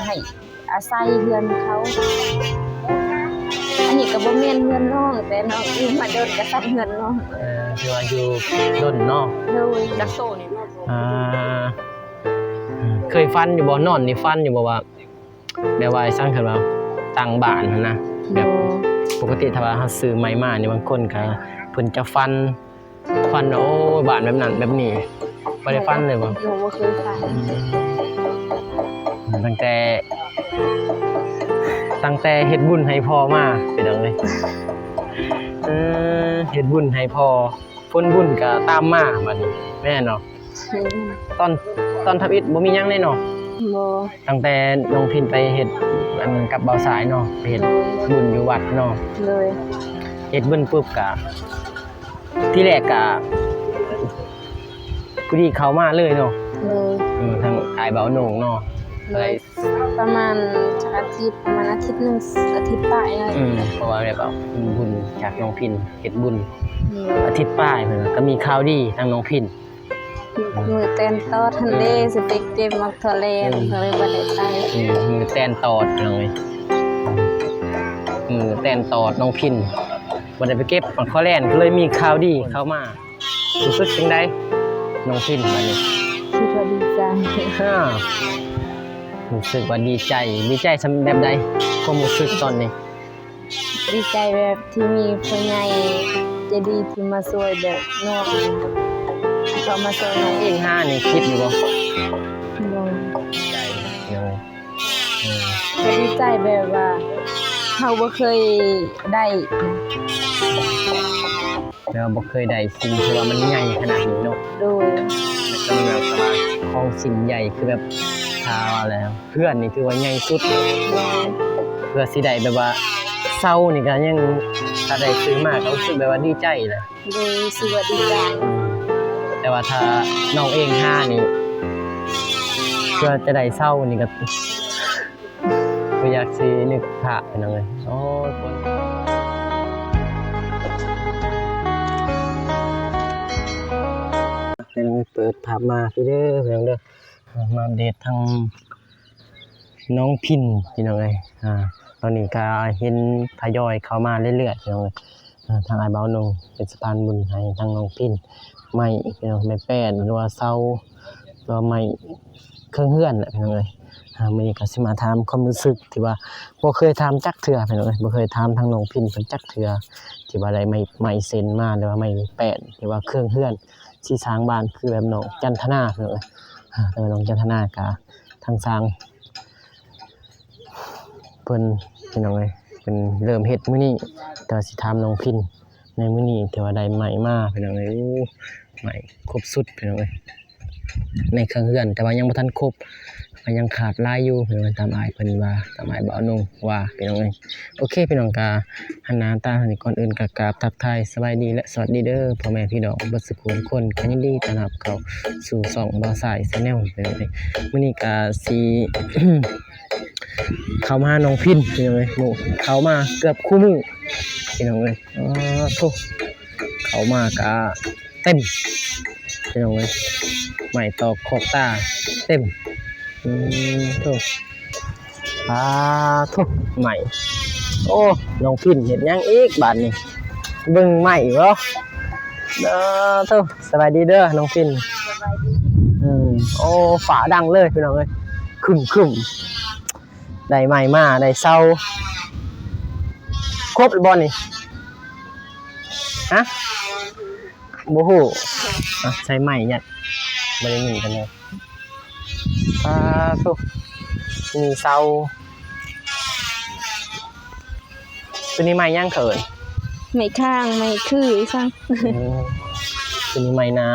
ໃຫ້ອາໄສເຮືອນເຂົາ. ອັນນີ້ກໍບໍ່ແມ່ນເຮືອນນ້ອງ ແຕ່ນ້ອງຢູ່ມາດົນກໍສ່ຳເຮືອນນ້ອງ. ເອີ ຖືວ່າຢູ່ດົນເນາະ. ໂດຍ. ຈັກໂຕນີ້? ອ່າ ເຄີຍຝັນຢູ່ບໍ່? ນອນນີ້ຝັນຢູ່ບໍ່ວ່າ ແບບວ່າຈັ່ງ ຄັນວ່າຕັ້ງບ້ານຫັ້ນນະ ແບບ ບໍ່ ປົກກະຕິຖ້າວ່າເຮົາຊື້ໃໝ່ມານີ້ ບາງຄົນກໍເພິ່ນຈະຝັນ ຝັນວ່າ ໂອ້ ບ້ານແບບນັ້ນແບບນີ້ ບໍ່ໄດ້ຝັນເລີຍບໍ່? ບໍ່ ບໍ່ເຄີຍຝັນ. ອືມ ຕັ້ງແຕ່ ຕັ້ງແຕ່ເຮັດບຸນໃຫ້ພໍ່ມາ ພີ່ນ້ອງເອີຍ. ເອີ ເຮັດບຸນໃຫ້ພໍ່ ຜົນບຸນກໍຕາມມາບັດນີ້ ແມ່ນບໍ່? ອືມ ຕອນ ຕອນທຳອິດບໍ່ມີຫຍັງເລີຍເນາະ? ບໍ່. ຕັ້ງແຕ່ນ້ອງພິນໄປເຮັດອັນກັບບ່າວສາຍເນາະ ໄປເຮັດ ໂດຍ ບຸນຢູ່ວັດເນາະ. ໂດຍ. ເຮັດບຸນປຸບກະ ທີແລກກະ ຜູ້ດີເຂົ້າມາເລີຍເນາະ. ໂດຍ. ເອີ ທາງອ້າຍບ່າວໂໜ່ງເນາະ. ໂດຍ. ປະມານຈັກອາທິດ ປະມານອາທິດໜຶ່ງ ອາທິດປາຍເນາະ. ອືມ ເພາະວ່າແບບວ່າບຸນຈາກນ້ອງພິນ ເຮັດບຸນ ອືມ ອາທິດປາຍ ເພິ່ນກໍມີຂ່າວດີທາງນ້ອງພິນ. ມື້ແຕ່ນຕອດຫັ້ນເດ້ ອືມ ຊິໄປເກັບໝາກຖົ່ວແລນ ອືມ ກໍເລີຍບໍ່ໄດ້ໄປ. ອືມ ມື້ແຕ່ນຕອດ ພີ່ນ້ອງເອີຍ ມື້ແຕ່ນຕອດນ້ອງພິນ ບໍ່ໄດ້ໄປເກັບໝາກຖົ່ວແລນ ກໍເລີຍມີຂ່າວດີເຂົ້າມາ. ຮູ້ສຶກຈັ່ງໃດນ້ອງພິນບັດນີ້? ຄິດວ່າດີໃຈ. ຮະ ຮູ້ສຶກວ່າດີໃຈ. ດີໃຈສ່ຳແບບໃດ? ຄວາມຮູ້ສຶກຕອນນີ້? ດີໃຈແບບທີ່ມີຜູ້ໃຫຍ່ໃຈດີທີ່ມາຊ່ວຍແບບນ້ອງ ເຂົາມາຊ່ວຍນ້ອງເອງ. ຫານີ້ຄິດຢູ່ບໍ່? ບໍ່. ໃຈເນາະ. ອືມ ກໍດີໃຈແບບວ່າເຮົາບໍ່ເຄີຍໄດ້ ແບບວ່າບໍ່ເຄີຍໄດ້ສິ່ງທີ່ວ່າມັນໃຫຍ່ຂະໜາດນີ້ເນາະ. ໂດຍ. ແລ້ວກໍມີແບບວ່າຂອງຊິ້ນໃຫຍ່ ຄືແບບ ຖ້າວ່າແລ້ວ ເຮືອນນີ້ຖືວ່າໃຫຍ່ສຸດ. ແມ່ນ. ເພື່ອຊິໄດ້ແບບວ່າເຊົານີ້ກໍຍັງ ຖ້າໄດ້ຊື້ມາກໍຮູ້ສຶກແບບວ່າດີໃຈແຫຼະ. ໂດຍ ຮູ້ສຶກວ່າດີໃຈ. ອືມ ແຕ່ວ່າຖ້ານ້ອງເອງຫານີ້ ເພື່ອຈະໄດ້ເຊົານີ້ກໍ ບໍ່ຢາກຊິນຶກພາບ ພີ່ນ້ອງເອີຍ. ໂອ້ຍ ຄົນ ພີ່ນ້ອງເອີຍ ເປີດພາບມາພີ້ເດີ ພີ່ນ້ອງເດີ ມາອັບເດດທາງນ້ອງພິນ ພີ່ນ້ອງເອີຍ. ອ່າ ຕອນນີ້ກໍເຫັນທະຍອຍເຂົ້າມາເລື້ອຍໆ ພີ່ນ້ອງເອີຍ. ອ່າ ທາງອ້າຍບ່າວນົງເປັນສະພານບຸນໃຫ້ທາງນ້ອງພິນ ໄມ້ ພີ່ນ້ອງ ໄມ້ແປ້ນ ຫຼືວ່າເສົາ ຫຼືວ່າໄມ້ເຄື່ອງເຮືອນແຫຼະ ພີ່ນ້ອງເອີຍ. ອ່າ ມື້ນີ້ກໍຊິມາຖາມຄວາມຮູ້ສຶກທີ່ວ່າບໍ່ເຄີຍຖາມຈັກເທື່ອ ພີ່ນ້ອງເອີຍ ບໍ່ເຄີຍຖາມທາງນ້ອງພິນເພິ່ນຈັກເທື່ອ ທີ່ວ່າໄດ້ໄມ້ ໄມ້ເຊັນມາ ຫຼືວ່າໄມ້ແປ້ນ ຫຼືວ່າເຄື່ອງເຮືອນ ຊິສ້າງບ້ານຄືແບບນ້ອງຈັນທະນາ ພີ່ນ້ອງເອີຍ. ອ່າ ແຕ່ວ່ານ້ອງຈັນທະນາກໍທາງຊ່າງ ເພິ່ນ ພີ່ນ້ອງເອີຍ ເພິ່ນເລີ່ມເຮັດມື້ນີ້ ແຕ່ວ່າຊິຖາມນ້ອງພິນໃນມື້ນີ້ ທີ່ວ່າໄດ້ໄມ້ມາ ພີ່ນ້ອງເອີຍ. ໂອ້ ໄມ້ຄົບຊຸດ ພີ່ນ້ອງເອີຍ ໃນເຄື່ອງເຮືອນ ແຕ່ວ່າຍັງບໍ່ທັນຄົບ ກໍຍັງຂາດຫຼາຍຢູ່ ພີ່ນ້ອງເອີຍ ຕາມອ້າຍເພິ່ນວ່າ ຕາມອ້າຍບ່າວນົງວ່າ ພີ່ນ້ອງເອີຍ. ໂອເຄ ພີ່ນ້ອງ ກະຫັນໜ້າຕາເທົ່ານີ້ ກ່ອນອື່ນກໍກາບທັກທາຍສະບາຍດີ ແລະ ສະຫວັດດີເດີ ພໍ່ແມ່ພີ່ນ້ອງເບິດສູ່ຄົນ ກໍຍິນດີຕ້ອນຮັບເຂົ້າສູ່ຊ່ອງບ່າວສາຍ Channel ພີ່ນ້ອງເອີຍ. ມື້ນີ້ກໍຊິ ເຂົ້າມາຫານ້ອງພິນ ພີ່ນ້ອງເອີຍ ເຂົ້າມາເກືອບຄູ່ມື້ ພີ່ນ້ອງເອີຍ. ອໍ ໂທ້ ເຂົ້າມາກະເຕັມ ພີ່ນ້ອງເອີຍ ໄມ້ຕອກຂອບຕາເຕັມ. ອືມ ໂທ້ ອາ ໂທ້ ໄມ້ ໂອ້ ນ້ອງພິນເຮັດຫຍັງອີກບາດນີ້? ເບິ່ງໄມ້ບໍ? ເອີ ໂທ້ ສະບາຍດີເດີນ້ອງພິນ. ສະບາຍດີ. ອືມ ໂອ້ ຟ້າດັງເລີຍ ພີ່ນ້ອງເອີຍ ຄຶ້ມໆ. ໄດ້ໄມ້ມາ ໄດ້ເສົາ ຄົບແລ້ວບໍ່ນີ້? ຮະ? ບໍ່ຮູ້. ອ່ະ ໃຊ້ໄມ້ຍັດ ບໍ່ໄດ້ຍິນປານໃດ. ປາໂທ້ ມີເສົາ ໂຕນີ້ໄມ້ຫຍັງເຂົາເອີ້ນ? ໄມ້ຂ່າງ ໄມ້ຄືອີ່ສັງ. ອືມ ໂຕນີ້ໄມ້ໜ້າ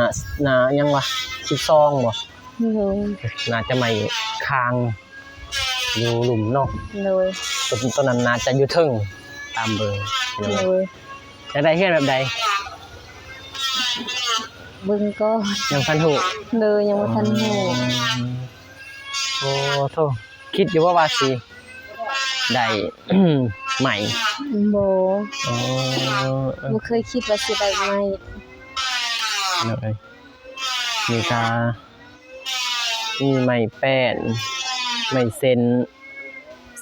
ໜ້າຫຍັງວະ ສິບສອງບໍ່? ໂດຍ. ໜ້າຈະໄມ້ຂ່າງ ຢູ່ລຸ່ມເນາະ. ໂດຍ. ໂຕ ໂຕນັ້ນໜ້າຈະຢູ່ເທິງ ຕາມເບິ່ງ. ໂດຍ. ຢາກໄດ້ເຮືອນແບບໃດ? ເບິ່ງກ່ອນ. ຍັງບໍ່ທັນຮູ້? ໂດຍ ຍັງບໍ່ທັນຮູ້. ອໍ ໂອ້ ໂທ້ ຄິດຢູ່ບໍ່ວ່າຊິໄດ້ໄມ້? ບໍ່. ອໍ ບໍ່ເຄີຍຄິດວ່າຊິໄດ້ໄມ້. ໂດຍ. ນີ້ກະ ມີໄມ້ແປ້ນ ໄມ້ເສັ້ນ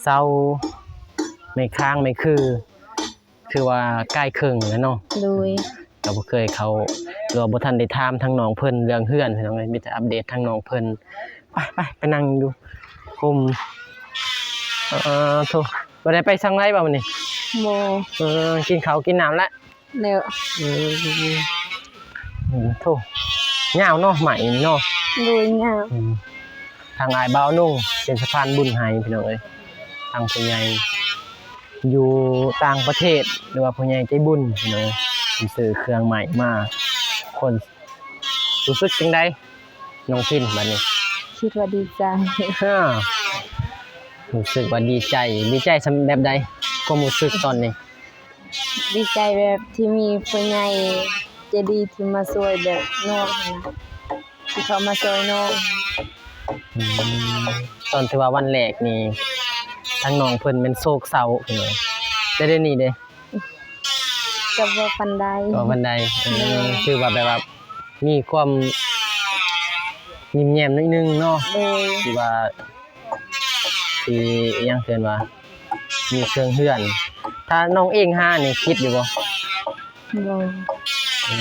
ເສົາ ໄມ້ຄາງ ໄມ້ຄື ຖືວ່າກາຍເຄິ່ງແລ້ວເນາະ. ໂດຍ ກໍບໍ່ເຄີຍເຂົ້າ ຫຼືວ່າບໍ່ທັນໄດ້ຖາມທາງນ້ອງເພິ່ນເລື່ອງເຮືອນ ພີ່ນ້ອງເອີຍ, ມີແຕ່ອັບເດດທາງນ້ອງເພິ່ນ. ໄປ ໄປ ໄປນັ່ງຢູ່ຮົ່ມ. ເອີ ໂທ້ ບໍ່ໄດ້ໄປທາງໃດບໍ່ມື້ນີ້? ບໍ່. ເອີ ກິນເຂົ້າກິນນ້ຳແລ້ວ? ແລ້ວ. ເອີ ໂທ້ ຍາວເນາະ ໄມ້ນີ້ເນາະ. ໂດຍ ຍາວ. ອືມ ທາງອ້າຍບ່າວນົງເປັນສະພານບຸນໃຫ້ ພີ່ນ້ອງເອີຍ, ທາງຜູ້ໃຫຍ່ຢູ່ຕ່າງປະເທດ ຫຼືວ່າຜູ້ໃຫຍ່ໃຈບຸນ ພີ່ນ້ອງເອີຍ, ເພິ່ນຊື້ເຄື່ອງໄມ້ມາ. ຄົນຮູ້ສຶກຈັ່ງໃດ ນ້ອງພິນ ບັດນີ້? ຄິດວ່າດີໃຈ. ຮູ້ສຶກວ່າດີໃຈ. ດີໃຈສ່ຳແບບໃດ ຄວາມຮູ້ສຶກຕອນນີ້? ດີໃຈແບບທີ່ມີຜູ້ໃຫຍ່ໃຈດີທີ່ມາຊ່ວຍແບບນ້ອງຫັ້ນນະ, ທີ່ເຂົາມາຊ່ວຍນ້ອງ. ອືມ ຕອນທີ່ວ່າວັນແລກນີ້ ທາງນ້ອງເພິ່ນແມ່ນໂສກເສົ້າ ແຕ່ດຽວນີ້ເດ? ກໍບໍ່ປານໃດ. ບໍ່ປານໃດ. ເອີ ໂດຍ ຖືວ່າແບບວ່າມີຄວາມຍິ້ມແຍ້ມໜ້ອຍໜຶ່ງເນາະ. ໂດຍ ຖືວ່າ ທີ່ຫຍັງເອີ້ນວ່າມີເຄື່ອງເຮືອນ. ຖ້ານ້ອງເອງຫານີ້ຄິດຢູ່ບໍ່? ບໍ່. ເອີ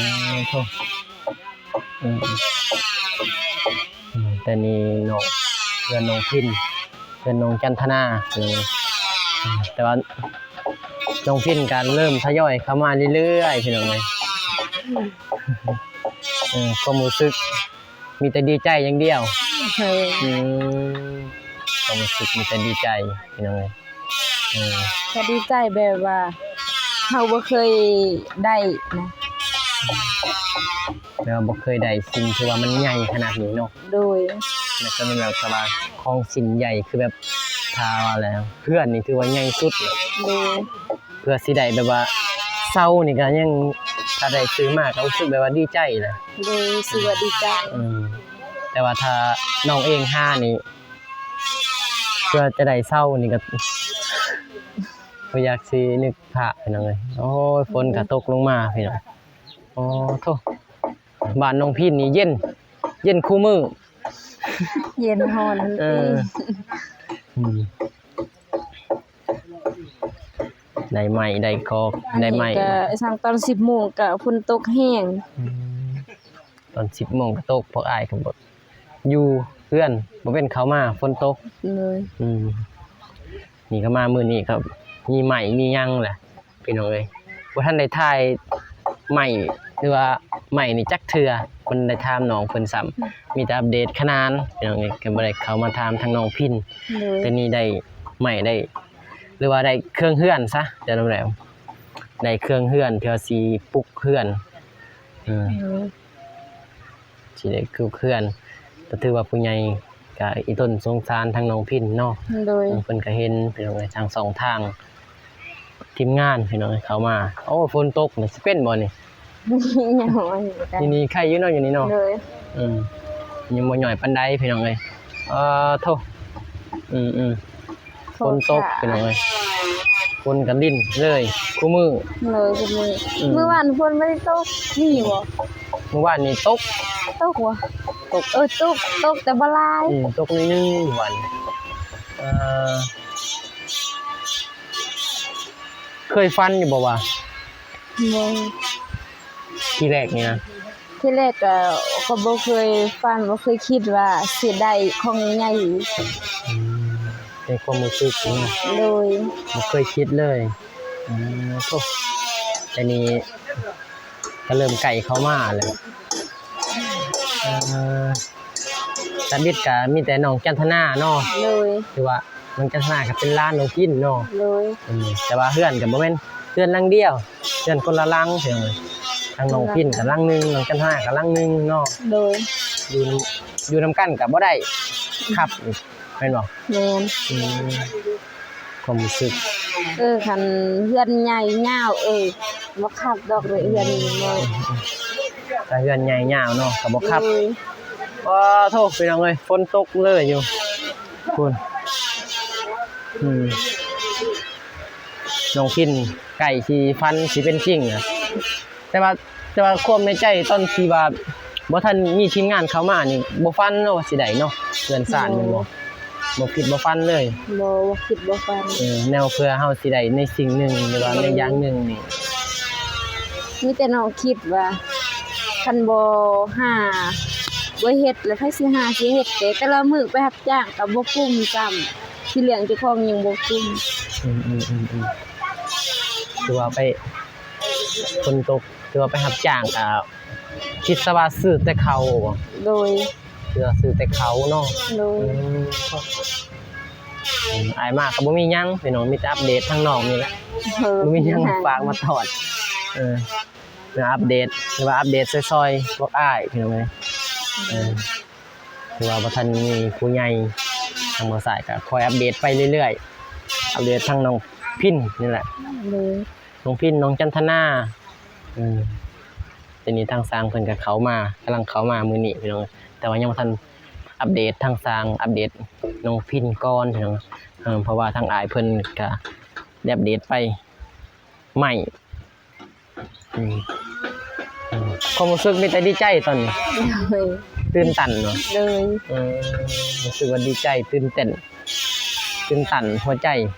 ໂທ້ ອືມ ອືມ ແຕ່ນີ້ນ້ອງ ເຮືອນນ້ອງພິນ ເຮືອນນ້ອງຈັນທະນາ. ເອີ ແຕ່ວ່ານ້ອງພິນກໍເລີ່ມທະຍອຍເຂົ້າມາເລື້ອຍໆ ພີ່ນ້ອງເອີຍ. ເອີ ຄວາມຮູ້ສຶກ ມີແຕ່ດີໃຈຢ່າງດຽວ. ໂດຍ ອືມ ຄວາມຮູ້ສຶກມີແຕ່ດີໃຈ ພີ່ນ້ອງເອີຍ. ເອີ ກໍດີໃຈແບບວ່າເຮົາບໍ່ເຄີຍໄດ້ນະ, ແບບວ່າບໍ່ເຄີຍໄດ້ສິ່ງທີ່ວ່າມັນໃຫຍ່ຂະໜາດນີ້ເນາະ. ໂດຍ ແລ້ວກໍແມ່ນແບບວ່າຂອງຊິ້ນໃຫຍ່ ຄືແບບ ຖ້າວ່າແລ້ວ ເຮືອນນີ້ຖືວ່າໃຫຍ່ສຸດ. ໂດຍ ເພື່ອຊິໄດ້ແບບວ່າເສົານີ້ກໍຍັງ ຖ້າໄດ້ຊື້ມາກໍຮູ້ສຶກແບບວ່າດີໃຈນະ. ໂດຍ ຮູ້ສຶກວ່າດີໃຈ. ອືມ ແຕ່ວ່າຖ້ານ້ອງເອງຫານີ້ ເພື່ອຈະໄດ້ເສົານີ້ກໍບໍ່ຢາກຊິນຶກພາບ ພີ່ນ້ອງເອີຍ. ໂອ້ຍ ຝົນກໍຕົກລົງມາ ພີ່ນ້ອງ. ໂອ້ ໂທ້ ບ້ານນ້ອງພິນນີ້ເຢັນ ເຢັນຄູ່ມື້. ເຢັນຮ້ອນຫັ້ນຕິ. ເອີ ອືມ ໄດ້ໄມ້ໄດ້ກອກ ອັນນີ້ ໄດ້ໄມ້ ກໍຊ່າງຕອນສິບໂມງກໍຝົນຕົກແຮງ. ອືມ ຕອນສິບໂມງກໍຕົກ ພວກອ້າຍກໍບໍ່ຢູ່ເຮືອນ ບໍ່ເປັນເຂົ້າມາ ຝົນຕົກ. ໂດຍ ອືມ ນີ້ກໍມາມື້ນີ້ກໍມີໄມ້ມີຫຍັງແຫຼະ ພີ່ນ້ອງເອີຍ. ບໍ່ທັນໄດ້ຖ່າຍໄມ້ ຫຼືວ່າໄມ້ນີ້ຈັກເທື່ອ ບໍ່ໄດ້ຖາມນ້ອງເພິ່ນຊ້ຳ, ມີແຕ່ອັບເດດຂະໜານ ພີ່ນ້ອງເອີຍ. ກໍບໍ່ໄດ້ເຂົ້າມາຖາມທາງນ້ອງພິນ. ໂດຍ ແຕ່ນີ້ໄດ້ໄມ້ໄດ້ ຫຼືວ່າໄດ້ເຄື່ອງເຮືອນຊະ ຈະນຳແລ້ວ ໄດ້ເຄື່ອງເຮືອນທີ່ວ່າຊິປຸກເຮືອນ. ເອີ ໂດຍ ຊິໄດ້ຄືເຮືອນ ກໍຖືວ່າຜູ້ໃຫຍ່ກໍອີຕົນສົງສານທາງນ້ອງພິນເນາະ. ໂດຍ ເພິ່ນກໍເຫັນ ພີ່ນ້ອງເອີຍ ທາງຊ່ອງທາງທີມງານ ພີ່ນ້ອງເອີຍ ເຂົ້າມາ. ໂອ້ ຝົນຕົກນີ້ຊິເປັນບໍ່ນີ້? ຍັງບໍ່ ນີ້ ນີ້ໄຄຢູ່ເນາະ ຢູ່ນີ້ເນາະ. ໂດຍ ອືມ ຍັງບໍ່ຍ່ອຍປານໃດ ພີ່ນ້ອງເອີຍ. ເອີ ໂທ້ ອືມໆ ຝົນຕົກ ພີ່ນ້ອງເອີຍ ຝົນກໍລິນເລີຍຄູ່ມື້. ໂດຍ ຄູ່ມື້. ອືມ ມື້ວານຝົນບໍ່ໄດ້ຕົກ ມີບໍ່? ມື້ວານນີ້ຕົກ. ຕົກບໍ່? ຕົກ. ເອີ ຕົກ ຕົກແຕ່ບໍ່ຫຼາຍ. ອືມ ຕົກໜ້ອຍໜຶ່ງມື້ວານ. ເອີ ເຄີຍຝັນຢູ່ບໍ່ວ່າ ບໍ່ ທີແລກນີ້ນະ? ທີແລກກໍ ກໍບໍ່ເຄີຍຝັນ ບໍ່ເຄີຍຄິດວ່າຊິໄດ້ຂອງໃຫຍ່. ອືມ ໃນຄວາມຮູ້ສຶກເນາະ. ໂດຍ ບໍ່ເຄີຍຄິດເລີຍ. ອືມ ໂອ້ ແຕ່ນີ້ກໍເລີ່ມໃກ້ເຂົ້າມາແລ້ວ. ເອີ ທຳອິດກໍມີແຕ່ນ້ອງຈັນທະນາເນາະ. ໂດຍ ຄືວ່ານ້ອງຈັນທະນາກໍເປັນຫຼານນ້ອງພິນເນາະ. ໂດຍ ອືມ ແຕ່ວ່າເຮືອນກໍບໍ່ແມ່ນເຮືອນຫຼັງດຽວ ເຮືອນຄົນລະຫຼັງ. ທາງນ້ອງພິນກໍຫຼັງໜຶ່ງ ນ້ອງຈັນທະນາກໍຫຼັງໜຶ່ງເນາະ. ໂດຍ ຢູ່ ຢູ່ນຳກັນກໍບໍ່ໄດ້ຄັບ ແມ່ນບໍ່? ແມ່ນ. ອືມ ຄວາມຮູ້ສຶກ ເອີ ຄັນເຮືອນໃຫຍ່ຍາວ ເອີ ບໍ່ຄັກດອກເລີຍ ເຮືອນນ້ອຍ. ຖ້າເຮືອນໃຫຍ່ຍາວເນາະ ກໍບໍ່ຄັກ. ໂດຍ ໂອ້ ໂທ້ ພີ່ນ້ອງເອີຍ ຝົນຕົກເລີຍຢູ່ພຸ້ນ. ອືມ ນ້ອງພິນໃກ້ຊິຝັນ ຊິເປັນຈິງນະ. ແຕ່ວ່າ ແຕ່ວ່າຄວາມໃນໃຈຕອນທີ່ວ່າບໍ່ທັນມີທີມງານເຂົ້າມານີ້ ບໍ່ຝັນເນາະວ່າຊິໄດ້ເນາະ ເຮືອນຊານແມ່ນບໍ່? ບໍ່ຄິດບໍ່ຝັນເລີຍ. ບໍ່ ບໍ່ຄິດບໍ່ຝັນ. ເອີ ແນວເພື່ອເຮົາຊິໄດ້ໃນສິ່ງໜຶ່ງ ຫຼືວ່າໃນຢ່າງໜຶ່ງນີ້ ມີແຕ່ນ້ອງຄິດວ່າ ຄັນບໍ່ຫາ ບໍ່ເຮັດ ແລ້ວໃຜຊິຫາຊິເຮັດ? ແຕ່ ແຕ່ລະມື້ໄປຮັບຈ້າງກໍບໍ່ກຸ້ມຊ້ຳ ຊິລ້ຽງເຈົ້າຂອງຍັງບໍ່ກຸ້ມ. ອືມໆໆ ຄືວ່າໄປ ຝົນຕົກ ຄືວ່າໄປຮັບຈ້າງກໍ ຄິດຊະວ່າຊື້ແຕ່ເຂົ້າບໍ? ໂດຍ. ຄືວ່າຊື້ແຕ່ເຂົ້າເນາະ? ໂດຍ. ອືມ ອືມ ອ້າຍມາກໍບໍ່ມີຫຍັງພີ່ນ້ອງ ມີແຕ່ອັບເດດທາງນ້ອງນີ້ແຫຼະ. ເອີ ບໍ່ມີຫຍັງຝາກມາຕອນ ເອີ ເພື່ອອັບເດດ ຫຼືວ່າອັບເດດຊ່ອຍໆພວກອ້າຍພີ່ນ້ອງເອີຍ. ເອີ ຖືວ່າບໍ່ທັນມີຜູ້ໃຫຍ່ ທາງບ່າວຊາຍກໍຄອຍອັບເດດໄປເລື້ອຍໆ ອັບເດດທາງນ້ອງພິນນີ້ແຫຼະ. ໂດຍ. ນ້ອງພິນ ນ້ອງຈັນທະນາ ເອີ ດຽວນີ້ທາງຊ່າງເພິ່ນກໍເຂົ້າມາ ກຳລັງເຂົ້າມາມື້ນີ້ພີ່ນ້ອງ ແຕ່ວ່າຍັງບໍ່ທັນອັບເດດທາງຊ່າງ ອັບເດດນ້ອງພິນກ່ອນພີ່ນ້ອງ ເອີ ເພາະວ່າທາງອ້າຍເພິ່ນກໍໄດ້ອັບເດດໄປໃໝ່. ອືມ ອືມ ຄວາມຮູ້ສຶກມີແຕ່ດີໃຈຕອນນີ້. ໂດຍ. ຕື່ນຕັນເນາະ? ໂດຍ. ເອີ ຮູ້ສຶກວ່າດີໃຈ ຕື່ນເຕັ້ນ ຕື່ນຕັນຫົວໃຈ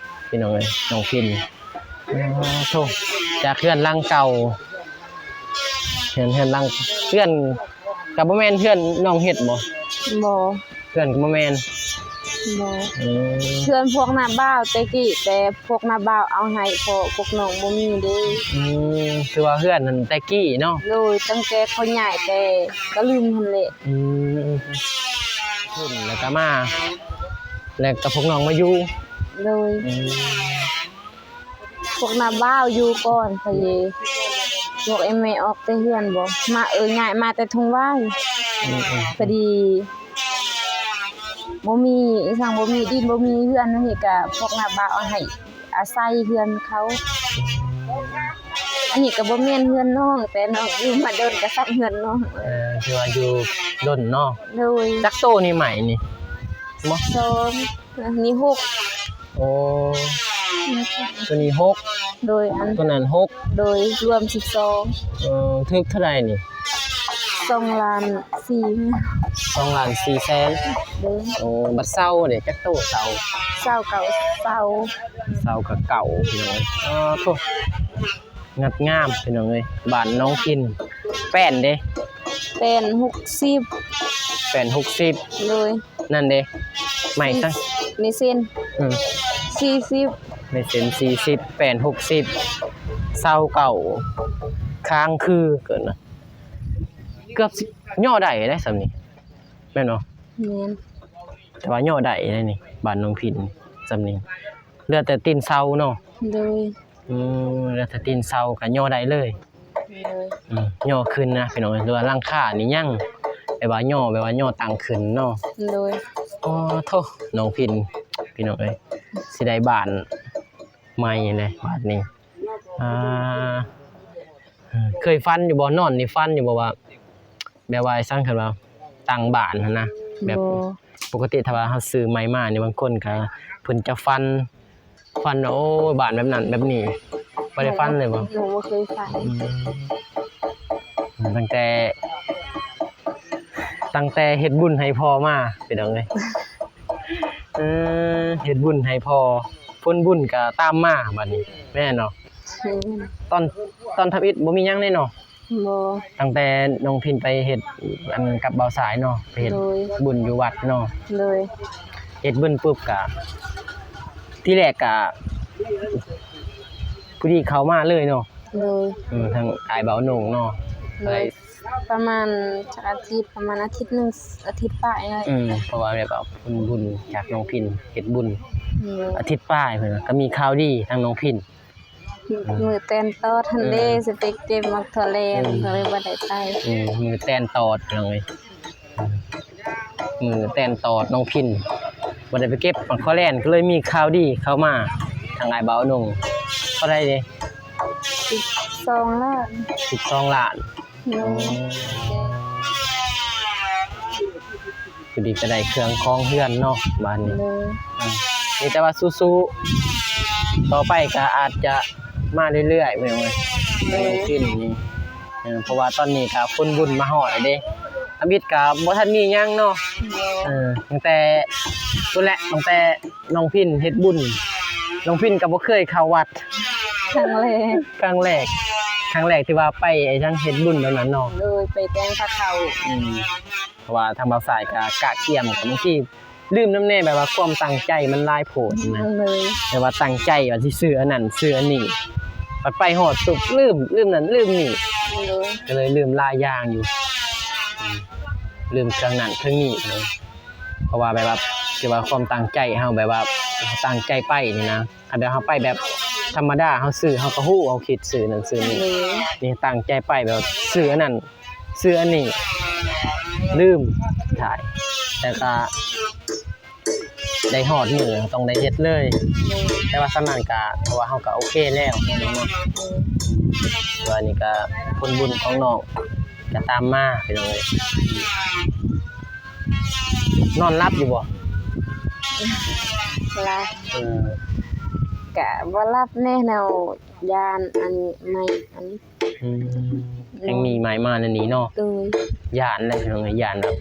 ພີ່ນ້ອງເອີຍ ນ້ອງພິນ. ໂອ້ໂທ ຈາກເຮືອນຫຼັງເກົ່າ ເຮືອນ ເຮືອນຫຼັງ ເຮືອນກໍບໍ່ແມ່ນເຮືອນນ້ອງເຮັດບໍ? ບໍ່. ເພື່ອນກໍບໍ່ແມ່ນ? ບໍ່. ອືມ ເພື່ອນພວກນ້າບ່າວແຕ່ກີ້ ແຕ່ພວກນ້າບ່າວເອົາໃຫ້ ເພາະພວກນ້ອງບໍ່ມີເດ້. ອືມ ຄືວ່າເຮືອນນັ້ນແຕ່ກີ້ເນາະ? ໂດຍ ຕັ້ງແຕ່ເຂົາຍ້າຍແຕ່ກະລຶມຫັ້ນແຫຼະ. ອືມ ພຸ້ນແລ້ວກໍມາ ແລ້ວກໍພວກນ້ອງມາຢູ່. ໂດຍ. ອືມ ພວກນ້າບ່າວຢູ່ກ່ອນ ພໍດີພວກເອແມ່ອອກແຕ່ເຮືອນບໍ ມາ ເອີ ຍ້າຍມາແຕ່ທົ່ງຫວາຍ. ອືມໆ ພໍດີບໍ່ມີອີ່ຫຍັງ ບໍ່ມີດິນ ບໍ່ມີເຮືອນ ອັນນີ້ກະພວກນ້າບ່າວເອົາໃຫ້ອາໄສເຮືອນເຂົາ. ອັນນີ້ກະບໍ່ແມ່ນເຮືອນນ້ອງ ແຕ່ນ້ອງຢູ່ມາດົນກະຊ້ຳເຮືອນນ້ອງ. ເອີ ຖືວ່າຢູ່ດົນເນາະ? ໂດຍ. ຈັກໂຕນີ້ໄມ້ນີ້? ບໍ່ ສອງ ອັນນີ້ຫົກ. ໂອ້ ໂຕນີ້ຫົກ. ໂດຍ ອັນ ໂຕນັ້ນຫົກ. ໂດຍ ລວມສິບສອງ. ເອີ ຖືກເທົ່າໃດນີ້? ສອງລ້ານສີ່. ສອງລ້ານສີ່ແສນ. ໂດຍ. ໂອ້ ບັດເຊົາເດ ຈັກໂຕເຊົາ? ເຊົາເກົ້າ ເຊົາ ເຊົາກະເກົ້າ ພີ່ນ້ອງເອີຍ. ໂອ້ໂທ ງັດງາມພີ່ນ້ອງເອີຍ ບ້ານໜອງພິນ. ແປ້ນເດ? ແປ້ນຫົກສິບ. ແປ້ນຫົກສິບ. ໂດຍ. ນັ້ນເດ ໄມ້ຊະ ເມເຊັນ. ອືມ ສີ່ສິບ. ເມເຊັນສີ່ສິບ ແປ້ນຫົກສິບ ເຊົາເກົ້າ ຄ້າງຄືເກີນນະ ເກືອບຊິຍໍ້ໄດ້ເດ້ສ່ຳນີ້ ແມ່ນບໍ່? ແມ່ນ. ແຕ່ວ່າຍໍ້ໄດ້ເດ້ນີ້ ບ້ານໜອງພິນສ່ຳນີ້ ເຫຼືອແຕ່ຕີນເສົາເນາະ? ໂດຍ. ອືມ ແລ້ວແຕ່ຕີນເສົາກໍຍໍ້ໄດ້ເລີຍ. ໂດຍ. ອືມ ຍໍ້ຂຶ້ນນະພີ່ນ້ອງເອີຍ ຫຼືວ່າຫຼັງຄານີ້ຍັງ ແບບວ່າຍໍ້ ແບບວ່າຍໍ້ຕັ້ງຂຶ້ນເນາະ? ໂດຍ. ໂອ້ໂທ ນ້ອງພິນ ພີ່ນ້ອງເອີຍ ຊິໄດ້ບ້ານໃໝ່ແລ້ວບາດນີ້. ອ່າ ເຄີຍຝັນຢູ່ບໍ່? ນອນນີ້ຝັນຢູ່ບໍ່ວ່າ ແບບວ່າ ຈັ່ງ ຄັນວ່າຕັ້ງບ້ານຫັ້ນນະ ແບບ ບໍ່ ປົກກະຕິຖ້າວ່າເຮົາຊື້ໃໝ່ມານີ້ ບາງຄົນກໍເພິ່ນຈະຝັນ ຝັນວ່າ ໂອ້ຍ ບ້ານແບບນັ້ນແບບນີ້ ບໍ່ໄດ້ຝັນເລີຍບໍ່? ໜູບໍ່ເຄີຍຝັນ. ອືມ ຕັ້ງແຕ່ ຕັ້ງແຕ່ເຮັດບຸນໃຫ້ພໍ່ມາ ພີ່ນ້ອງເອີຍ. ເອີ ເຮັດບຸນໃຫ້ພໍ່ ຜົນບຸນກໍຕາມມາບາດນີ້ ແມ່ນເນາະ? ແມ່ນ. ຕອນ ຕອນທຳອິດບໍ່ມີຫຍັງເດ້ເນາະ? ບໍ່. ຕັ້ງແຕ່ນ້ອງພິນໄປເຮັດ ອັນ ກັບບ່າວຊາຍເນາະ ໄປເຮັດ ໂດຍ ບຸນຢູ່ວັດເນາະ? ໂດຍ. ເຮັດບຸນປຸບກະ ທີແລກກະ ຜູ້ດີເຂົ້າມາເລີຍເນາະ? ໂດຍ. ເອີ ທາງອ້າຍບ່າວໂໜ່ງເນາະ? ໂດຍ. ປະມານຈັກອາທິດ ປະມານອາທິດໜຶ່ງ ອາທິດປາຍນີ້ແຫຼະ. ອືມ ເພາະວ່າແບບວ່າເພິ່ນບຸນ ຈາກນ້ອງພິນເຮັດບຸນ ໂດຍ ອາທິດປາຍ ເພິ່ນວ່າກໍມີຂ່າວດີທາງນ້ອງພິນ. ມື້ແຕ່ນຕອດຫັ້ນເດ້ ເອີ ຊິໄປເກັບໝາກຖົ່ວແລນ ອືມ ກໍເລີຍບໍ່ໄດ້ໄປ. ອືມ ມື້ແຕ່ນຕອດພີ່ນ້ອງເອີຍ ມື້ແຕ່ນຕອດນ້ອງພິນ ບໍ່ໄດ້ໄປເກັບໝາກຖົ່ວແລນ ກໍເລີຍມີຂ່າວດີເຂົ້າມາທາງອ້າຍບ່າວໜຸ່ງ. ເທົ່າໃດເດ? ສິບສອງລ້ານ. ສິບສອງລ້ານ. ໂດຍ. ອໍ ພໍດີກໍໄດ້ເຄື່ອງຄອງເຮືອນເນາະບາດນີ້. ໂດຍ. ອືມ ມີແຕ່ວ່າສູ້ໆ ຕໍ່ໄປກໍອາດຈະມາເລື້ອຍໆ ເບິ່ງວ່າ ໂດຍ ເປັນນີ້. ເອີ ເພາະວ່າຕອນນີ້ກໍຜົນບຸນມາຮອດແລ້ວເດ້ ທຳອິດກໍບໍ່ທັນມີຫຍັງເນາະ. ໂດຍ. ເອີ ຕັ້ງແຕ່ ພຸ້ນແຫຼະ ຕັ້ງແຕ່ນ້ອງພິນເຮັດບຸນ ນ້ອງພິນກໍບໍ່ເຄີຍເຂົ້າວັດ ຄັ້ງແລກ ຄັ້ງແລກ ຄັ້ງແລກທີ່ວ່າໄປໄອ້ຫຍັງ ເຮັດບຸນແບບນັ້ນເນາະ ໂດຍ ໄປແຕ່ງພາເຂົ້າ ອືມ ເພາະວ່າທາງບ່າວຊາຍກໍກະກຽມ ກໍບາງທີລືມນຳແດ່ ແບບວ່າຄວາມຕັ້ງໃຈມັນຫຼາຍໂພດນະ ໂດຍ ແບບວ່າຕັ້ງໃຈວ່າຊິຊື້ອັນນັ້ນຊື້ອັນນີ້ ບັດໄປຮອດປຸບລືມ ລືມນັ້ນລືມນີ້ ໂດຍ ກໍເລີຍລືມຫຼາຍຢ່າງຢູ່ ອືມ ລືມເຄື່ອງນັ້ນເຄື່ອງນີ້ເນາະ ເພາະວ່າແບບວ່າ ທີ່ວ່າຄວາມຕັ້ງໃຈເຮົາ ແບບວ່າຕັ້ງໃຈໄປນີ້ນະ ຄັນແບບເຮົາໄປແບບທຳມະດາ ເຮົາຊື້ ເຮົາກໍຮູ້ ເຮົາຄິດຊື້ນັ້ນຊື້ນີ້ ໂດຍ ນີ້ຕັ້ງໃຈໄປແບບວ່າຊື້ອັນນັ້ນຊື້ອັນນີ້ ລືມ ສຸດທ້າຍ ແຕ່ກໍໄດ້ຮອດມື້ຕ້ອງໄດ້ເຮັດເລີຍ ໂດຍ ແຕ່ວ່າສ່ຳນັ້ນກໍ ເພາະວ່າເຮົາກໍໂອເຄແລ້ວເນາະ ໂດຍ ວ່ານີ້ກໍຜົນບຸນຂອງນ້ອງກໍຕາມມາ ພີ່ນ້ອງເອີຍ. ນອນຫຼັບຢູ່ບໍ່? ຫຼັບ ເອີ ກະບໍ່ຫຼັບແນ່ເນາະ ຢ້ານອັນໃໝ່ອັນ ອືມ ຍັງມີໃໝ່ມາແນວນີ້ເນາະ ໂດຍ ຢ້ານແຫຼະພີ່ນ້ອງເອີຍ ຢ້ານແບບ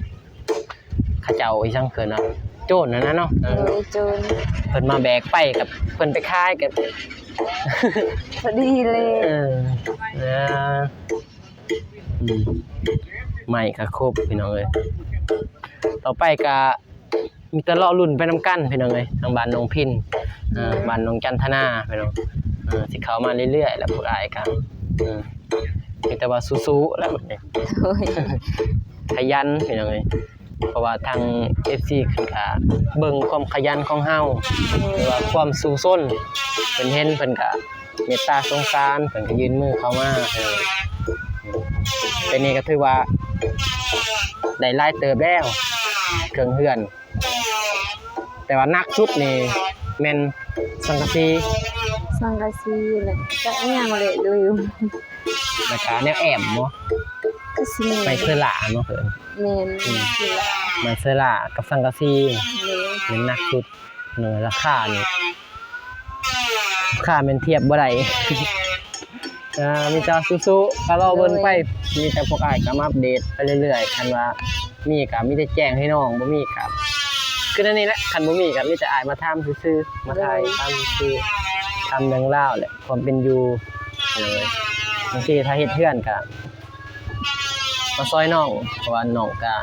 ເຂົາເຈົ້າອີ່ຫຍັງເອີ້ນວ່າ ໂຈນຫັ້ນນະເນາະ ເອີ ໂດຍ ໂຈນ ເພິ່ນມາແບກໄປກັບເພິ່ນໄປຂາຍກັບ ພໍດີເລີຍ ເອີ ເອີ ອືມ ໄມ້ກະຄົບພີ່ນ້ອງເອີຍ ຕໍ່ໄປກະມີແຕ່ລໍລຸ້ນໄປນຳກັນພີ່ນ້ອງເອີຍ ທາງບ້ານນ້ອງພິນ ເອີ ອືມ ບ້ານນ້ອງຈັນທະນາພີ່ນ້ອງ ເອີ ຊິເຂົ້າມາເລື້ອຍໆ ແລ້ວພວກອ້າຍກະ ເອີ ມີແຕ່ວ່າສູ້ໆ ແລ້ວບັດນີ້ ໂດຍ ຂະຫຍັນພີ່ນ້ອງເອີຍ ເພາະວ່າທາງເອັຟຊີເພິ່ນກະເບິ່ງຄວາມຂະຫຍັນຂອງເຮົາ ໂດຍ ຫຼືວ່າຄວາມສູ້ຊົນ ເພິ່ນເຫັນເພິ່ນກະ ເມດຕາສົງສານ ເພິ່ນກໍຍື່ນມືເຂົ້າມາ ເອີ ແຕ່ນີ້ກໍຖືວ່າໄດ້ຫຼາຍເຕີບແລ້ວ ເຄື່ອງເຮືອນ ແຕ່ວ່າໜັກສຸດນີ້ແມ່ນສັງກະສີ ສັງກະສີ ແລ້ວກໍຫຍັງແຫຼະ ລືມ ແລ້ວກໍແນວແອ້ມບໍ່? ກໍຊິແມ່ນ ໄມ້ເຊີລາເນາະ ເອີ້ນ ແມ່ນ ອືມ ໄມ້ເຊີລາ ໄມ້ເຊີລາກັບສັງກະສີ ໂດຍ ແມ່ນໜັກສຸດ. ເອີ ລາຄານີ້ ລາຄາແມ່ນທຽບບໍ່ໄດ້ ອ່າ ມີແຕ່ສູ້ໆ ກໍລໍເບິ່ງໄປ ໂດຍ ມີແຕ່ພວກອ້າຍກໍມາອັບເດດໄປເລື້ອຍໆ ຄັນວ່າມີກໍມີແຕ່ແຈ້ງໃຫ້ນ້ອງ ບໍ່ມີກໍຄືແນວນີ້ແຫຼະ ຄັນບໍ່ມີກໍມີແຕ່ອ້າຍມາຖາມຊື່ໆ ມາຖ່າຍ ໂດຍ ຖາມຊື່ໆ ຖາມເລື່ອງລາວແຫຼະ ຄວາມເປັນຢູ່ ເອີ ບາງທີຖ້າເຮັດເຮືອນກໍ ມາຊ່ອຍນ້ອງ ເພາະວ່ານ້ອງກະ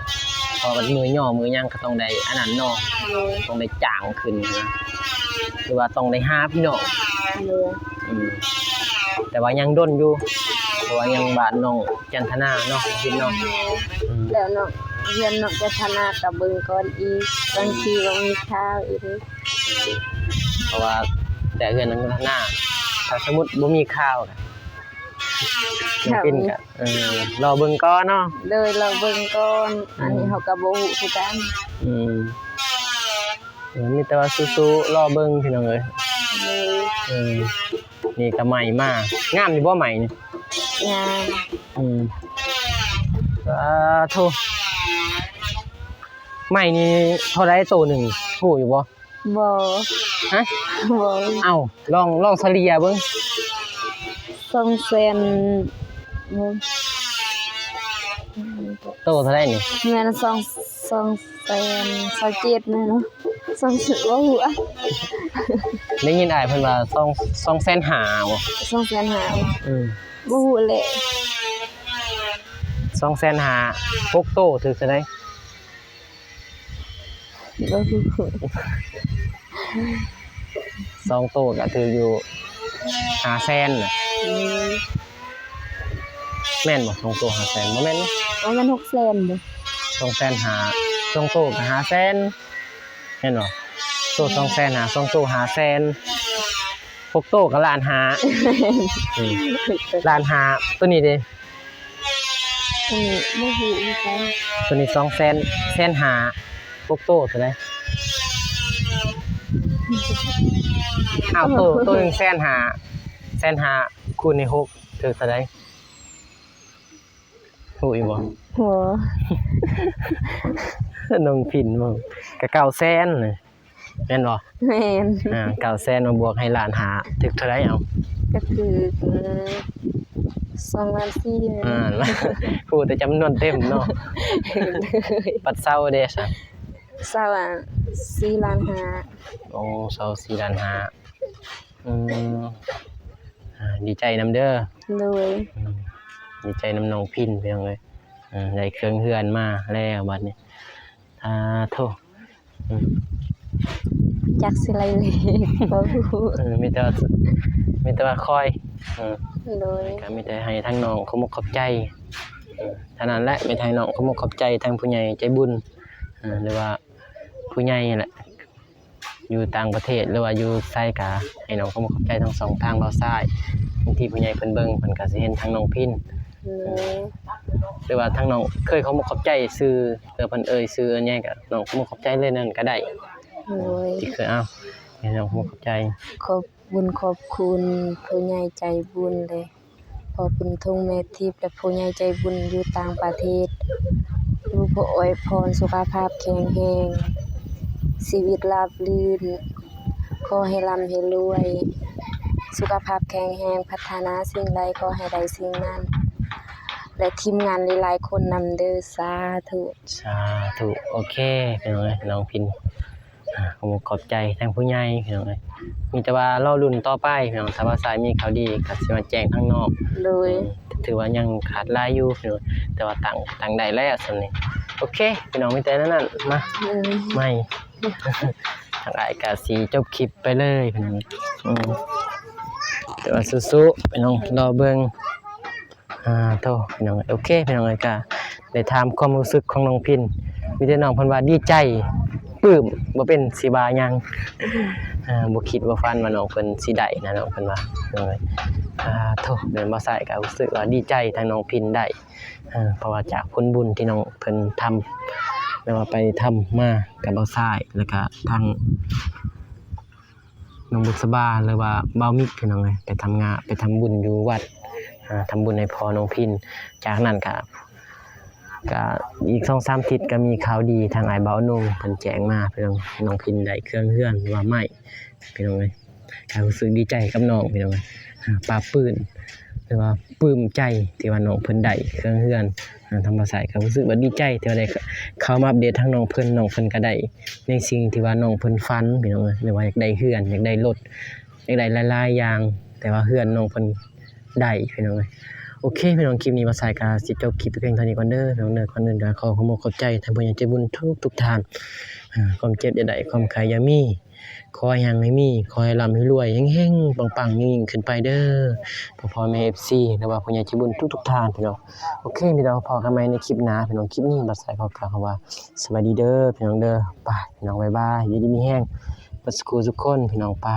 ເພາະວ່າມື້ຍໍມື້ຫຍັງກະຕ້ອງໄດ້ອັນນັ້ນເນາະ ໂດຍ ຕ້ອງໄດ້ຈ້າງຂຶ້ນນະ ຫຼືວ່າຕ້ອງໄດ້ຫາພີ່ນ້ອງ ໂດຍ ອືມ ແຕ່ວ່າຍັງດົນຢູ່ ເພາະວ່າຍັງບ້ານນ້ອງຈັນທະນາເນາະ ເຫັນເນາະ ໂດຍ ອືມ ແລ້ວນ້ອງ ເຮືອນນ້ອງຈັນທະນາກະເບິ່ງກ່ອນອີກ ບາງທີບໍ່ມີຂ່າວອີກ ເພາະວ່າແຕ່ເຮືອນນ້ອງຈັນທະນາ ຖ້າສົມມຸດບໍ່ມີຂ່າວ ນ້ອງປິນກະ ເອີ ລໍເບິ່ງກ່ອນເນາະ ໂດຍ ລໍເບິ່ງກ່ອນ ອືມ ອັນນີ້ເຮົາກໍບໍ່ຮູ້ຄືກັນ ອືມ ເອີ ມີແຕ່ວ່າສູ້ໆ ລໍເບິ່ງພີ່ນ້ອງເອີຍ ໂດຍ ເອີ ນີ້ກໍໄມ້ມາ ງາມຢູ່ບໍ່ໄມ້ນີ້? ງາມ ອືມ ສາທຸ ໄມ້ນີ້ເທົ່າໃດໂຕໜຶ່ງ ຮູ້ຢູ່ບໍ່? ບໍ່ ຮະ? ບໍ່ ເອົ້າ ລອງ ລອງສະເລ່ຍເບິ່ງ ສອງແສນ ບໍ່ ໂຕເທົ່າໃດນີ້? ແມ່ນສອງ ສອງແສນຊາວເຈັດແມ່ນບໍ່? ສອງ ບໍ່ຮູ້ອະ ໄດ້ຍິນອ້າຍເພິ່ນວ່າສອງ ສອງແສນຫ້າບໍ່? ສອງແສນຫ້າບໍ່? ອືມ ບໍ່ຮູ້ແຫຼະ ສອງແສນຫ້າ ຫົກໂຕຖືກເທົ່າໃດ? ບໍ່ຮູ້ ສອງໂຕກໍຖືກຢູ່ຫ້າແສນນະ ອືມ ແມ່ນບໍ່? ສອງໂຕຫ້າແສນ ບໍ່ແມ່ນເນາະ ບໍ່ແມ່ນຫົກແສນບໍ່? ສອງແສນຫ້າ ສອງໂຕກໍຫ້າແສນ ແມ່ນບໍ່? ໂຕສອງແສນຫ້າ ສອງໂຕຫ້າແສນ ຫົກໂຕກໍລ້ານຫ້າ ອືມ ລ້ານຫ້າ ໂຕນີ້ເດ? ອັນນີ້ບໍ່ຮູ້ຄືກັນ ໂຕນີ້ສອງແສນ ແສນຫ້າ ຫົກໂຕເທົ່າໃດ? ອ້າວ ໂຕ ໂຕໜຶ່ງແສນຫ້າ ແສນຫ້າຄູນໃຫ້ຫົກ ຖືກເທົ່າໃດ? ຮູ້ຢູ່ບໍ່? ບໍ່ ນ້ອງພິນເວົ້າ ກະເກົ້າແສນ ແມ່ນບໍ່? ແມ່ນ ອ່າ ເກົ້າແສນມາບວກໃຫ້ລ້ານຫ້າ ຖືກເທົ່າໃດເອົາ? ກໍຖືກ ເອີ ສອງລ້ານສີ່ ອ່າ ຮູ້ແຕ່ຈຳນວນເຕັມເນາະ ບັດເຊົາເດຊະ? ເຊົ່າ ອ່າ ສີ່ລ້ານຫ້າ. ໂອ້ ເຊົ່າສີ່ລ້ານຫ້າ. ອືມ ອ່າ ດີໃຈນຳເດີ. ໂດຍ. ອືມ ດີໃຈນຳນ້ອງພິນ ພີ່ນ້ອງເອີຍ. ເອີ ໄດ້ເຄື່ອງເຮືອນມາແລ້ວບັດນີ້. ສາທຸ. ອືມ ຈັກຊິໄລ່ເລກ ບໍ່ຮູ້. ເອີ ມີແຕ່ວ່າ ມີແຕ່ວ່າຄອຍ. ເອີ ໂດຍ. ກໍມີແຕ່ໃຫ້ທາງນ້ອງຂອບອົກຂອບໃຈ ເອີ ເທົ່ານັ້ນແຫຼະ. ມີແຕ່ໃຫ້ນ້ອງຂອບອົກຂອບໃຈທາງຜູ້ໃຫຍ່ໃຈບຸນ ເອີ ຫຼືວ່າຜູ້ໃຫຍ່ຫັ້ນແຫຼະ ຢູ່ຕ່າງປະເທດ ຫຼືວ່າຢູ່ໃສ ກໍໃຫ້ນ້ອງຂອບອົກຂອບໃຈທັງສອງທາງ ບ່າວຊາຍ. ບາງທີຜູ້ໃຫຍ່ເພິ່ນເບິ່ງ ເພິ່ນກໍຊິເຫັນທາງນ້ອງພິນ. ໂດຍ. ຫຼືວ່າທາງນ້ອງເຄີຍຂອບອົກຂອບໃຈຊື່ ເພື່ອເພິ່ນເອີ່ຍຊື່ເອີ່ຍຫຍັງ ກໍນ້ອງຂອບອົກຂອບໃຈເລີຍນັ້ນກໍໄດ້. ໂດຍ. ທີ່ເຄີຍ ເອົາ ໃຫ້ນ້ອງຂອບອົກຂອບໃຈ. ຂອບບຸນຂອບຄຸນຜູ້ໃຫຍ່ໃຈບຸນ ແລະ ພໍ່ບຸນທຸງແມ່ທິບ ແລະ ຜູ້ໃຫຍ່ໃຈບຸນຢູ່ຕ່າງປະເທດ ຢູ່ ຂໍອວຍພອນສຸຂະພາບແຂງແຮງ, ຊີວິດລາບລື່ນ, ຂໍໃຫ້ລ່ຳໃຫ້ລວຍ, ສຸຂະພາບແຂງແຮງ, ປາດຖະໜາສິ່ງໃດຂໍໃຫ້ໄດ້ສິ່ງນັ້ນ ແລະ ທີມງານຫຼາຍໆຄົນນຳເດີ. ສາທຸ ສາທຸ. ໂອເຄ ພີ່ນ້ອງເອີຍ ນ້ອງພິນ ອ່າ ຂອບອົກຂອບໃຈທາງຜູ້ໃຫຍ່ ພີ່ນ້ອງເອີຍ. ມີແຕ່ວ່າລໍລຸ້ນຕໍ່ໄປ ພີ່ນ້ອງ. ຖ້າວ່າສາຍມີຂ່າວດີກໍຊິມາແຈ້ງທາງນອກ. ໂດຍ. ອືມ ຖືວ່າຍັງຂາດຫຼາຍຢູ່ ພີ່ນ້ອງ, ແຕ່ວ່າຕັ້ງ ຕັ້ງໄດ້ແລ້ວສ່ຳນີ້. ໂອເຄ ພີ່ນ້ອງ ມີແຕ່ນັ້ນນະ ມາ ໂດຍ ໃໝ່ ທາງອ້າຍກໍຊິຈົບຄລິບໄປເລີຍ ພີ່ນ້ອງ. ອືມ ແຕ່ວ່າສູ້ໆ ພີ່ນ້ອງ ລໍເບິ່ງ. ອ່າ ໂທ ພີ່ນ້ອງເອີຍ. ໂອເຄ ພີ່ນ້ອງເອີຍ ກະໄດ້ຖາມຄວາມຮູ້ສຶກຂອງນ້ອງພິນ. ມີແຕ່ນ້ອງເພິ່ນວ່າດີໃຈ, ປຶ້ມ, ບໍ່ເປັນຊິວ່າຫຍັງ. ອ່າ ບໍ່ຄິດບໍ່ຝັນວ່ານ້ອງເພິ່ນຊິໄດ້ນະ ນ້ອງເພິ່ນວ່າ. ໂດຍ. ອ່າ ໂທ ແມ່ນບໍ່ໃສ່ ກະຮູ້ສຶກວ່າດີໃຈທາງນ້ອງພິນໄດ້. ອ່າ ເພາະວ່າຈາກຜົນບຸນທີ່ນ້ອງເພິ່ນທຳ ແລ້ວວ່າໄປທຳມາກັບບໍ່ໃສ່ ແລ້ວກະທາງ ນ້ອງບຸດສະບາ ຫຼືວ່າບ່າວມິກ ພີ່ນ້ອງເອີຍ ໄປທຳງານ ໄປທຳບຸນຢູ່ວັດ ອ່າ ທຳບຸນໃຫ້ພໍ່ນ້ອງພິນ. ຈາກນັ້ນກະ ກະອີກສອງສາມທິດກະມີຂ່າວດີ ທາງອ້າຍບ່າວໜຸ່ມເພິ່ນແຈ້ງມາ ພີ່ນ້ອງ, ນ້ອງພິນໄດ້ເຄື່ອງເຮືອນ ຫຼືວ່າໄມ້ ພີ່ນ້ອງເອີຍ. ກະຮູ້ສຶກດີໃຈກັບນ້ອງ ພີ່ນ້ອງເອີຍ ອ່າ ປາບປຶ້ມ ຫຼືວ່າປຶ້ມໃຈທີ່ວ່ານ້ອງເພິ່ນໄດ້ເຄື່ອງເຮືອນ. ອ່າ ທາງບ່າວສາຍກໍຮູ້ສຶກວ່າດີໃຈທີ່ວ່າໄດ້ເຂົ້າມາອັບເດດທາງນ້ອງເພິ່ນ, ນ້ອງເພິ່ນກໍໄດ້ໃນສິ່ງທີ່ວ່ານ້ອງເພິ່ນຝັນ ພີ່ນ້ອງເອີຍ, ຫຼືວ່າຢາກໄດ້ເຮືອນ, ຢາກໄດ້ລົດ, ຢາກໄດ້ຫຼາຍໆຢ່າງ, ແຕ່ວ່າເຮືອນນ້ອງເພິ່ນໄດ້ ພີ່ນ້ອງເອີຍ. ໂອເຄ ພີ່ນ້ອງ, ຄລິບນີ້ບ່າວສາຍກໍຊິຈົບຄລິບພຽງເທົ່ານີ້ກ່ອນເດີ ພີ່ນ້ອງເດີ. ກ່ອນອື່ນກໍຂໍຂອບອົກຂອບໃຈທາງຜູ້ໃຫຍ່ໃຈບຸນທຸກໆທ່ານ. ອ່າ ຄວາມເຈັບຢ່າໄດ້, ຄວາມໄຂ້ຢ່າມີ. ຂໍໃຫ້ຮັ່ງໃຫ້ມີ, ຂໍໃຫ້ລ່ຳໃຫ້ລວຍ, ເຮັງໆ ປັງໆ ຍິ່ງໆ ຂຶ້ນໄປເດີ ພໍ່ໆແມ່ໆ ເອັຟຊີ ຫຼືວ່າຜູ້ໃຫຍ່ໃຈບຸນທຸກໆທ່ານ ພີ່ນ້ອງ. ໂອເຄ ມີແຕ່ພໍ້ກັນໃໝ່ໃນຄລິບໜ້າ ພີ່ນ້ອງ. ຄລິບນີ້ບ່າວສາຍຂໍກ່າວຄຳວ່າ ສະບາຍດີເດີ ພີ່ນ້ອງເດີ. ໄປ ພີ່ນ້ອງ ບາຍບາຍ, ຢູ່ດີມີແຮງເບິດສູ່ຄົນ ພີ່ນ້ອງ. ໄປ.